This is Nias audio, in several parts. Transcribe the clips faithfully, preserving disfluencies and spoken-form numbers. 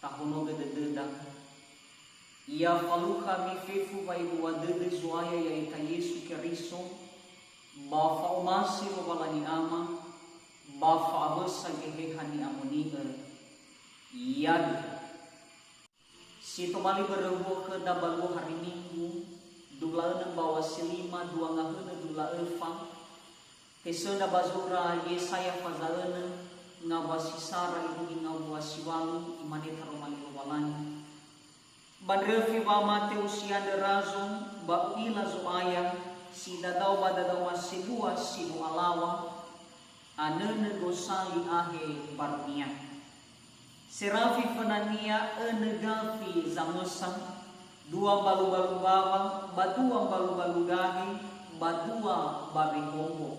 Ahonogö dödöda. Ya falukha ami fefu wa'ebua dödö Zo'aya ya'ita Yesu Keriso, ba fa'omasi Lowalangi Ama, ba fa'awösa Geheha Ni'amoni'ö. Yadu. Si tobali börö huo khöda ba luo hari Minggu, dula'önö mbaŵa si lima, dua ngahönö dula'öfa, Tesöndra ba zura Yesaya fazaönö, ngawua si sara irugi ngawua si walu, imane taroma li Lowalangi. Ba ndröfi wamate usiandrö razo, ba u'ila Zo'aya, si dadao ba dadaoma sebua si no alaŵa, anönö gosali ahe barunia. Serafi fönania önö gafi zamösa, dua mbalu-balu mbawa, ba dua mbalu-balu gahe, ba dua bawe hongo.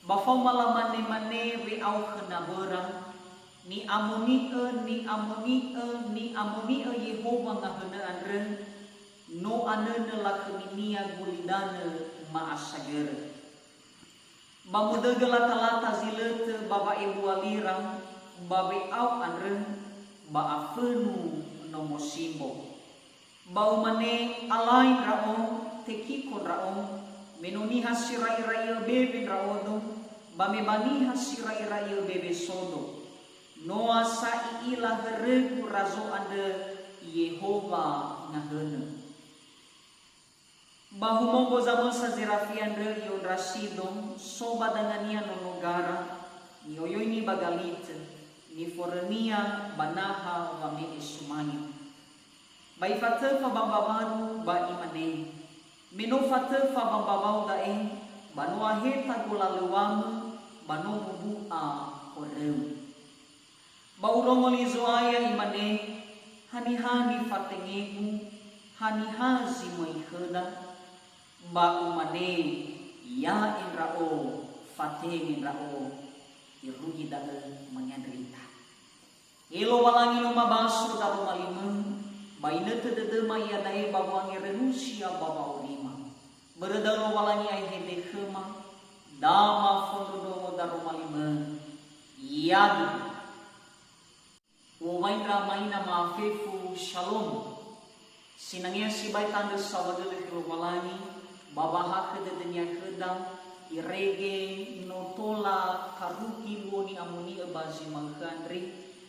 Ba faoma lamane-mane we'ao khö nawöra, "Ni'amoni'ö, ni'amoni'ö, ni'amoni'ö Yehowa ngahönö andrö, no anönö lakhöminia gulidanö ma'asagörö." Ba mudögö lata-lata zi lö tö ba wa'ebua lira, ba we'ao andrö, ba afönu nomo simbo. Ba umane, "Alai ndra'o, tekiko ndra'o, me no niha si ra'ira'i'ö bewe ndra'odo, ba me ba niha si ra'ira'i'ö bewe sodo. Noa sa i'ila hörögu razo andrö Yehowa ngahönö." Ba humonggo zamösa zerafi andrö i'ondrasido, so ba dangania nono gara, ni'oyoini ba galitö, niforönia ba naha wame'e sumange. Ba ifatöfa ba mbawanu ba imane, "Me no fatöfa ba mbawau da'e, ba no aheta golalöwamö, ba no mubu'a horöu." Ba urongo li Zo'aya imane, "Haniha nifatengegu? Haniha zi möi khöda?" Ba umane, "Ya'e ndra'o, fatenge ndra'o." Irugi da'ö mangandrö ita. He Lowalangi, no mabaso daroma limö, ba inötö dödöma iada'e ba wangerönusia ba wa'aurima. Börö da'ö Lowalangi aehede khöma, da mafondrondrongo daroma limö. Yadu. U'owai ndra ama ina ma'afefu, Shalom. Sinangea sibai tanö saohagölö khö Lowalangi, ba wa'ahakhö dödönia khöda, irege no tola tarugi luo ni'amoni'ö ba zi ma'ökhö andre,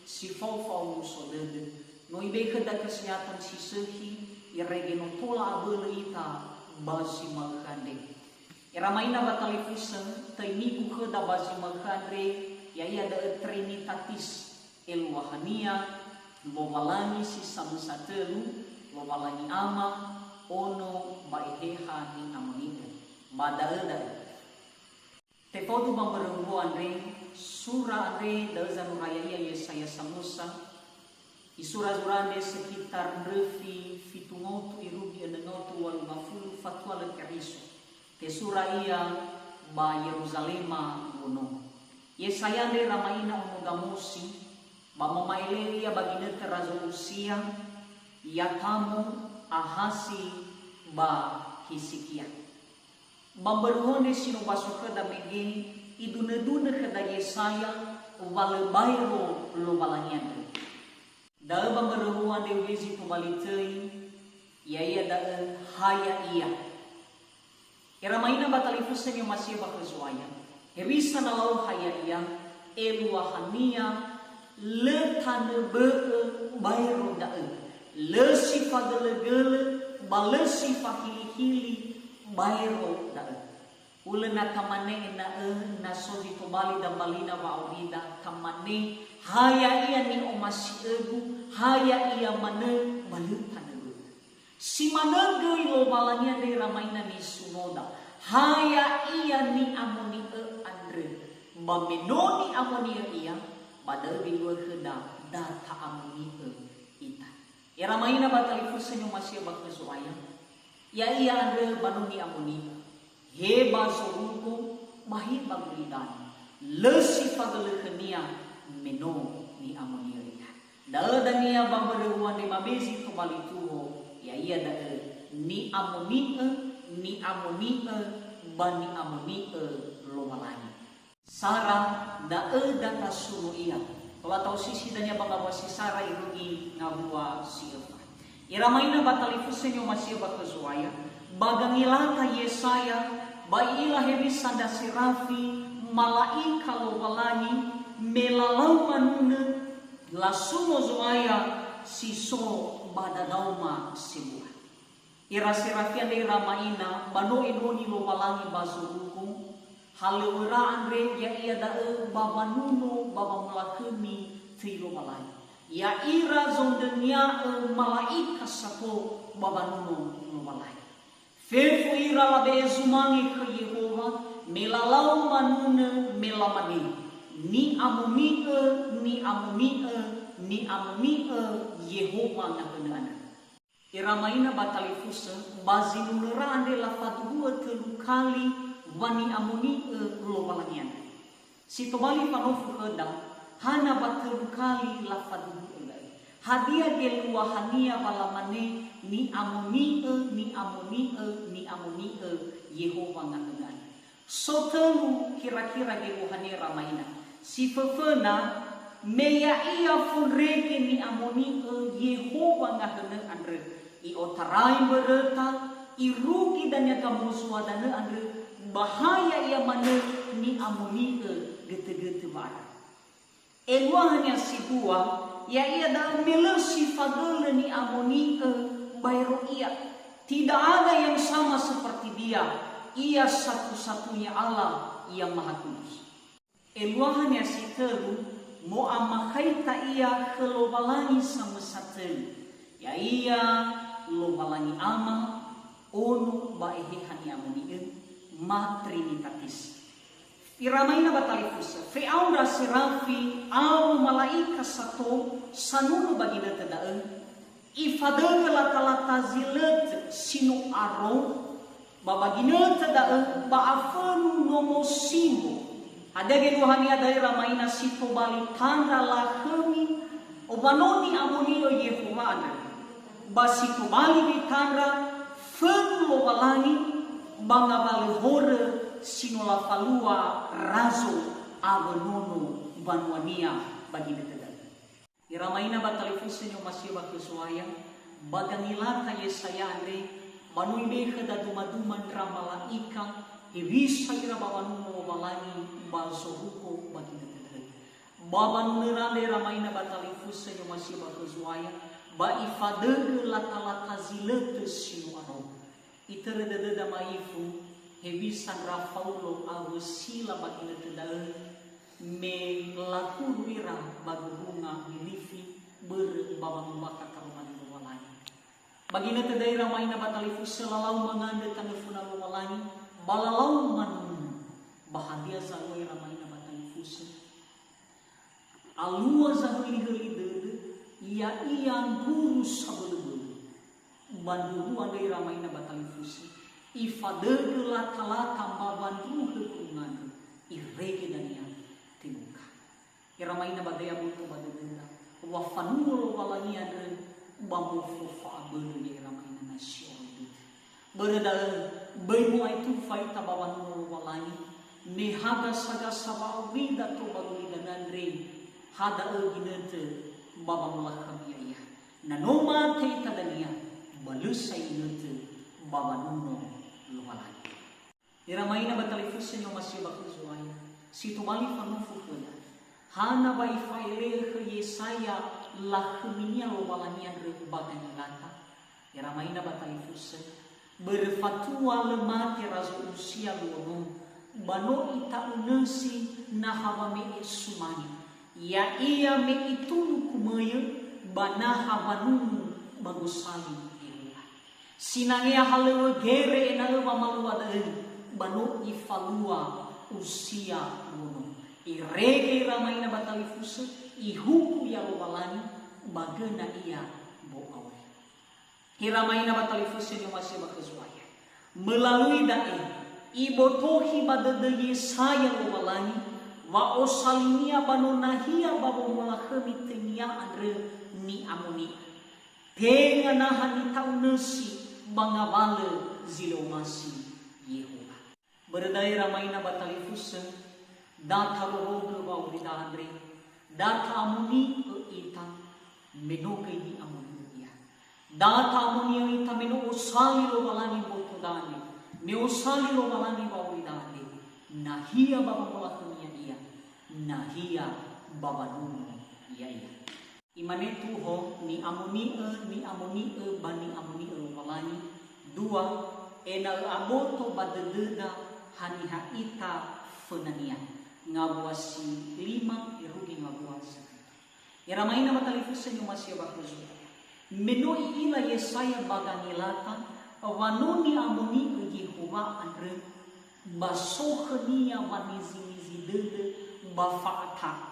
si fao fa'omuso dödö. No ibe'e khöda kesehatan si sökhi, irege no tola abölö ita ba zi ma'ökhö andre. Era ama ina ba talifusö, töi nigu khöda ba zi ma'ökhö andre, ya'ia da'ö Trinitatis. Eluahania, Lowalangi si samösa tölu, Lowalangi Ama, Ono, ba Eheha Ni'amoni'ö. Ba da'ö da'ö. Tefaudu ba mbörö huo andre, sura andre da'ö zanura ya'ia Yesaya samösa, isura zura andre sekitar ndröfi fitu ngotu irugi önö ngotu walu ngafulu fatua lö Keriso. Tesura ia ba Yeruzalema luo no. Yesaya andre era ama ina ono Gamosi, ba mama'ele'ö ia ba ginötö Razo Usia, Yatamu, Ahasi, ba Hizikia. Ba mbörö huo andre si no baso khöda mege, idunödunö khöda Yesaya wa lö baero Lowalangi andre. Da'ö ba mbörö huo andre u'ezi tobali töi, ya'ia da'ö ha ya'ia. Era ama ina ba talifusö ni'omasi'ö ba khö Zo'aya. Hewisa na lau ha ya'ia, eluahania lö tanö bö'ö baero da'ö, lö si fagölögölö, ba lö si fahilihili baero da'ö. Hulö na tamane ena'ö, na so zi tobali dambalina wa'aurida, tamane, ha ya'ia ni'omasi'ögu, ha ya'ia manö, ba lö tanö bö'ö. Si manö göi Lowalangi andre era ama ina nisunoda, ha ya'ia ni'amoni'ö andrö. Ba me no ni'amoni'ö ia, ba da'ö welua khöda, da ta'amoni'ö ita. Era ama ina ba talifusö ni'omasi'ö ba khö Zo'aya, ya'ia andrö ba no ni'amoni'ö. He ba zorugo, ba he ba gulidanö. Lö si fagölö khönia me no ni'amoni'ö ia. Da'ö dania ba mbörö huo andre mamezi tobali tuho, ya'ia da'ö ni'amoni'ö, ni'amoni'ö, ba ni'amoni'ö Lowalangi. Sara, da'ö da tasuno ia. Lata'usisi dania ba ngawua si sara irugi ngawua si öfa. Ira ma'ina ba talifusö ni'omasi'ö ba khö Zo'aya, ba gangilata Yesaya, ba i'ila hewisa ndra serafi, mala'ika Lowalangi, me lalau manunö, lasuno Zo'aya si so ba dadaoma sebua. Ira serafi andre ira ma'ina, ba no enoni Lowalangi ba zorugo, halöŵöra andre ya'ia da'ö ba wanuno ba wangolakhömi töi Lowalangi. Ya'ira zondrönia'ö mala'ika sato ba wanuno Lowalangi. Fefu ira labe'e zumange khö Yehowa, me lalau manunö, me lamane, "Ni'amoni'ö, ni'amoni'ö, ni'amoni'ö Yehowa ngahönö andrö." Ira ma'ina ba talifusö, ba zinunöra andre lafaduhu'ö tölu kali wa ni'amoni'ö Lowalangi andre. Si tobali fanofu khöda, hana wa tölu kali lafaduhu'ö da'ö? Hadia geluahania wa lamane, "Ni'amoni'ö, ni'amoni'ö, ni'amoni'ö Yehowa ngahönö andrö." So tölu kira-kira geluahania ira ma'ina. Si föföna, me ya'ia fondrege ni'amoni'ö Yehowa ngahönö andrö, i'otarai mböröta, irugi dania gamozua danö andrö, ba ha ya'ia manö ni'amoni'ö götögötö wa'ara. Eluahania si dua, ya'ia da'ö me lö si fagölö ni'amoni'ö baero Ia. Tidak ada yang sama seperti Dia, Ia satu-satunya Allah yang Maha Kudus. Eluahania si tölu, mo'amakhaita Ia khö Lowalangi samösa tölu, ya'ia Lowalangi Ama, Ono ba Eheha Ni'amoni'ö, ma Trinitatis. Ira ma'ina ba talifusö, fe'ao ndra serafi awö mala'ika sato sanunö ba ginötö da'ö, ifadögö latalata zi lö tö si no aro, ba ba ginötö da'ö ba afönu nomo simbo. Hadia geluahania da'ö ira ma'ina? Si tobali tandra lakhömi, o ba no ni'amoni'ö Yehowa andrö. Ba si tobali göi tandra fönu Lowalangi ba ngawalö horö si no lafalua razo awö nono mbanua-Nia ba ginötö da'ö. Ira ma'ina ba talifusö ni'omasi'ö ba khö Zo'aya, ba gangilata Yesaya andre, ba no ibe'e khöda dumaduma ndra mala'ika, hewisa ira ba wanuno Lowalangi ba zorugo ba ginötö da'ö. Ba wanunöra andre ira ma'ina ba talifusö ni'omasi'ö ba khö Zo'aya, ba ifadögö latalata zi lö tö si no aro. Itörö dödöda ma'ifu, hewisa ndra Faulo awö Sila ba ginötö da'ö, me lakhulu ira ba gurunga Wilifi börö ba wangombakha taroma li Lowalangi. Ba ginötö da'ö ira ma'ina ba talifusö lalau mangandrö tanö föna Lowalangi, ba lalau manunö. Ba hadia zalua ira ma'ina ba talifusö? Alua zahölihöli dödö, ya'ia nguru sabölöbölö. Ba ndruhu andre ira ma'ina ba talifusö, ifadögö latalata mbawa ndruhö gurunga andrö, irege dania teböka. Ira ma'ina ba da'e aboto ba dödöda, wa fanuno Lowalangi andrö ba mofo fa'abölö ya'ira ma'ina na si oro dödö. Börö da'ö, böi mo'aetufa ita ba wanuno Lowalangi, me ha gasa-gasa wa'aurida tou ba gulidanö andre, ha da'ö ginötö ba wangolakhömi ya'ia. Na no mate ita dania, ba lö sa inötö ba wanuno Lowalangi. Ira ma'ina ba talifusö ni'omasi'ö ba khö Zo'aya, si tobali fanofu khöda, hana wa ifa'ele'ö khö Yesaya lakhöminia Lowalangi andrö ba gangilata? Ira ma'ina ba talifusö, börö fatua lö mate Razo Usia luo no, ba no ita'unösi naha wame'e sumange, ya'ia me itunu kumöyö ba naha wanunu ba gosali Yehowa. Sinangea halöŵö gere ena'ö wamalua da'ö, ba no ifalua Usia luo no. Irege ira ma'ina ba talifusö, ihuku ia Lowalangi, ba göna ia mbo'auri. Ira ma'ina ba talifusö ni'omasi'ö ba khö Zo'aya. Melalui da'e, ibotohi ba dödö Yesaya Lowalangi, wa'osalinia ba no nahia ba womolakhömi töinia andrö ni'amoni'ö. Tenga naha nita'unösi ba ngawalö zi lö omasi Yehowa. Börö da'ö ira ma'ina ba talifusö, da tarorogö wa'aurida andre, Da ta'amoni'ö ita, me no göi ni'amoni'ö Ia. Da ta'amoni'ö ita me no osali Lowalangi mbotoda andre, me osali Lowalangi wa'aurida andre, nahia ba wangolakhönia Ia, nahia ba wanungu Ya'ia. Imane Tuho, ni'amoni'ö, ni'amoni'ö ba ni'amoni'ö Lowalangi, dua, ena'ö aboto ba dödöda haniha ita föna-Nia. Ngawua si lima irugi ngawua si Ira ma'ina ba talifusö ni'omasi'ö ba khö Zo'aya. Me no i'ila Yesaya ba Danielata wa no ni'amoni'ö Yehowa andrö, ba so khönia wanizi-nizi dödö ba fa'ata'u.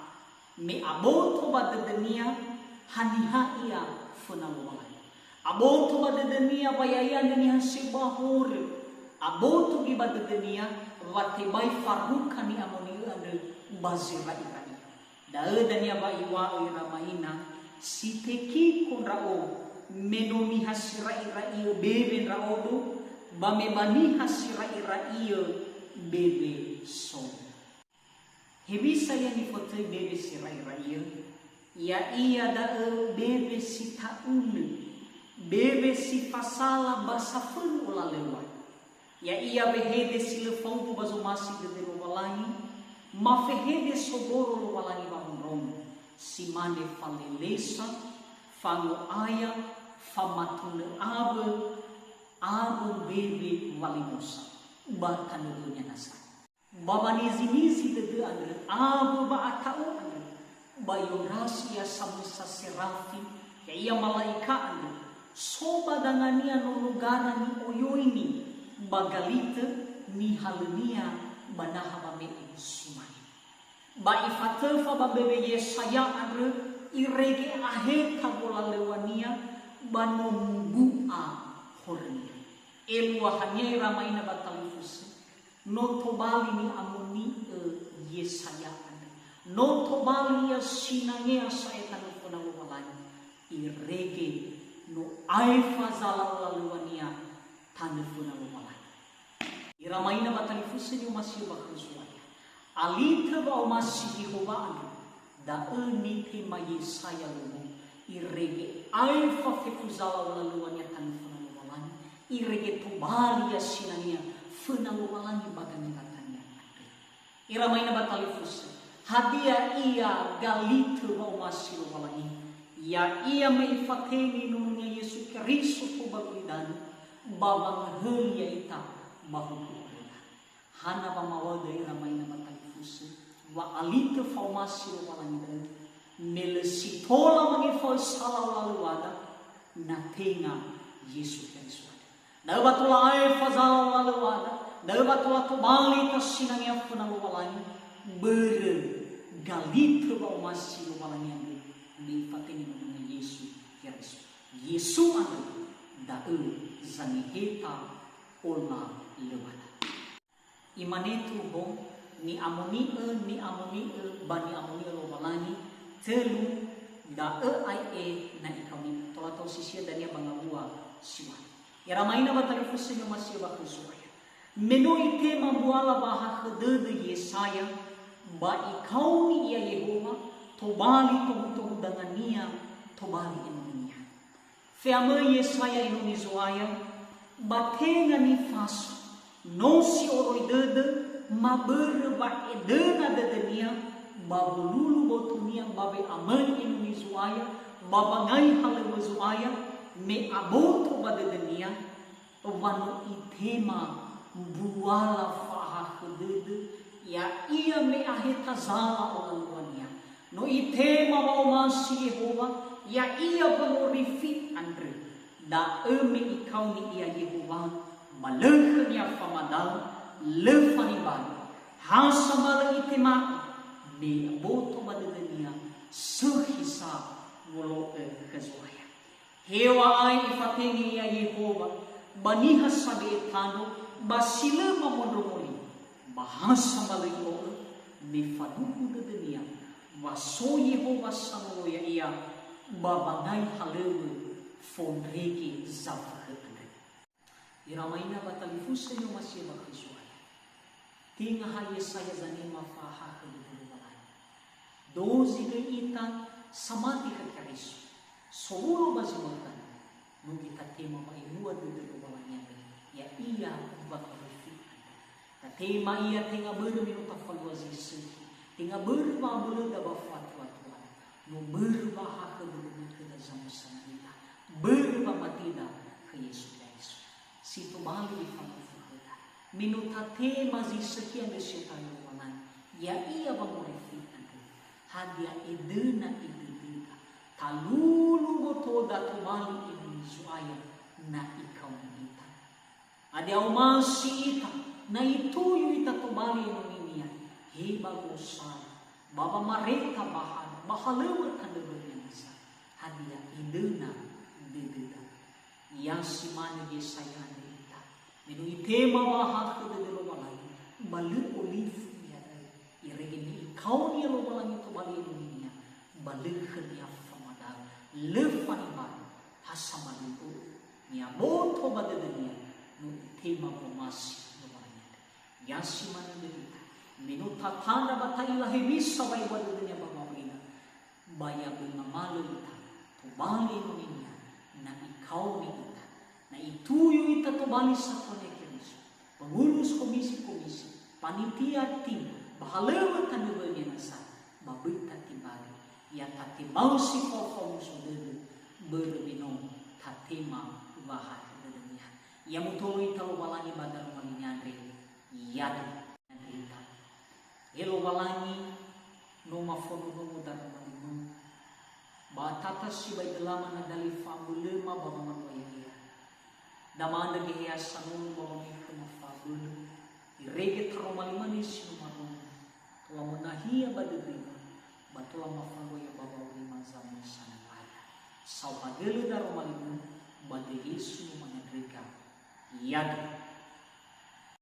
Me aboto ba dödönia, haniha ia föna Lowalangi. Aboto ba dödönia wa ya'ia andrö niha sebua horö. Aboto göi ba dödönia wa tebai faruka ni'amoni'ö andrö ba zera'ira ia. Da'ö dania wa iŵa'ö ira ma'ina, si tekiko ndra'o, me no niha si ra'i-ra'iö bewe ndra'odo, ba me ba niha si ra'i-ra'iö bewe so. Hewisa ia nifotöi bewe si ra'i-ra'iö? Ya'ia da'ö bewe si ta'unö, bewe si fasala ba safönu olalöŵa. Ya'ia wehede si lö faudu ba zomasi dödö Lowalangi, ma fehede soboro Lowalangi wa'ondrongo, si mane falelesa, fango'aya, famatunö awö, awö mbewe walimosa, ba tanö dönya nasa. Ba wanizi-nizi dödö andrö awö wa'ata'u andrö, ba i'ondrasi ia samösa serafi, ya'ia mala'ika andrö, so ba dangania nono gara ni'oyoini, ba galitö nihalönia ba naha wame'e sumange. Ba ifatöfa ba mbewe Yesaya andrö, irege aheta wolalöŵania, ba no mubu'a horönia. Eluahania ira ma'ina ba talifusö, no tobali ni'amoni'ö Yesaya andrö. No tobali ia sinangea sa'ae tanö föna Lowalangi. Irege no aefa zala olalöŵania tanö föna Lowalangi. Ira ma'ina ba talifusö ni'omasi'ö ba khö Zo'aya. Alitö wa'omasi Yehowa andrö, da'ö nitema Yesaya lomo, irege aefa fefu zala olalöŵania tanö föna Lowalangi, irege tobali ia sinangea föna Lowalangi ba gangelatania andrö. Ira ma'ina ba talifusö, hadia ia galitö wa'omasi Lowalangi? Ya'ia me ifatenge nononia Yesu Keriso tou ba gulidanö, ba wangöhöli ya'ita ba huku oröla. Hana wamaŵa'ö da'ö ira ma'ina ba talifusö, wa alitö fa'omasi Lowalangi da'ö, me lö si tola mangefaö sala olalöŵada, na tenga Yesu Keriso andrö. Da'ö ba tola aefa zala olalöŵada, da'ö ba tola tobali ita sinangea föna Lowalangi, börö galitö wa'omasi Lowalangi andrö, me ifatenge nononia Yesu Keriso. Yesu andrö, da'ö zangeheta olalöŵada. Imane Tuho, ni'amoni'ö, ni'amoni'ö, ba ni'amoni'ö Lowalangi, tölu, da'ö ae'e na ikaoni. Tola ta'osisi'ö dania ba ngawua siŵalö. Ira ma'ina ba talifusö ni'omasi'ö ba khö Zo'aya. Me no itema mbuala wa'ahakhö dödö Yesaya, ba ikaoni ia Yehowa, tobali tohu-tohu dangania, tobali enoninia. Fe'amöi Yesaya enoni Zo'aya, ba tenga nifasa, no si oroi dödö, ma börö wa'edöna dödönia, ba wolulu botonia ba we'amöi enoni Zo'aya, ba wangai halöŵö Zo'aya, me aboto ba dödönia, wa no itema mbuala fa'ahakhö dödö, ya'ia me aheta zala olalöŵania. No itema wa'omasi Yehowa, ya'ia wangorifi andrö. Da'ö me ikaoni ia Yehowa, ba lö khönia famadao, lö fanimbai. Ha sambalö itema'ö, me aboto ba dödönia, sökhi sa wolo'ö khö Zo'aya. Heŵa'ae ifatenge ia Yehowa ba niha sabe'e tanö ba si lö mamondrongo li, ba ha sambalö i'o'ö, me faduhu dödönia wa so Yehowa sanolo ya'ia ba wangai halöŵö fondrege zawökhö andrö. Ira ma'ina ba talifusö ni'omasi'ö ba khö Zo'aya. Tenga ha Yesaya zanema fa'ahakhö dödö Lowalangi. Dozi gõi ita samati khö Keriso. Sowulo ba zi mötö, no itatema wa'ebua dödö Lowalangi andre, ya'ia wangorifi andre. Tatema ia tenga börö me no tafalua zi sökhi, tenga börö wa'abölöda ba fatuatua, no börö wa'ahakhö börö-böröda zamusanna ita, börö wamateda khö Yesu Keriso. Si tobali ifangofu khöda. Me no tatema zi sökhi andre si otarai Lowalangi, ya'ia wangorifi andre. Hadia edöna edödöda? Talulu gotoda tobali enoni Zo'aya na ikaoni ita. Hadia omasi ita, na ituyu ita tobali enoninia, he ba gosara, ba wamareta bahana, ba halöŵö tanö dödönia nasa. Hadia edöna dödöda? Ya si manö Yesaya andre ita. Me no itema wa'ahakhö dödö Lowalangi, ba lö olifu iada'e. Irege me ikaoni Lowalangi tobali enoninia, ba lö khönia famadao, lö fanimbanö, ha samalö'ö, ni'aboto ba dödönia, no itema wa'omasi Lowalangi andre. Ya si manö ita, me no tatandra ba ta'ila hewisa wa'ebua dödönia ba wawena, ba ya böi mamalö ita, tobali enoninia, na ikaoni ita, na ituyu ita tobali satuania Keriso, pengurus komisi-komisi, panitia tim, ba halöŵö tanö dödönia nasa, ba böi tatimbali, ya tatema'ö si fao-fao muso dödö, börö me no tatema wa'ahakhö dödönia. Ya mutolo ita Lowalangi ba daroma linia andre, yadu. He Lowalangi, no mafondrongo daroma limö. Ba tata sibai dölama na dali fa'abölöma ba wamalua ya'ia. Da ma'andrö geheha sanolo ba wamekhöma fa'abölö. Irege taroma limö andre si no marongo. Tola monahia ba dödöma, ba tola mafalua ia ba wa'aurima zamusanna Zo'aya. Saohagölö daroma limö, ba döi Yesu no mangandröga. Yadu.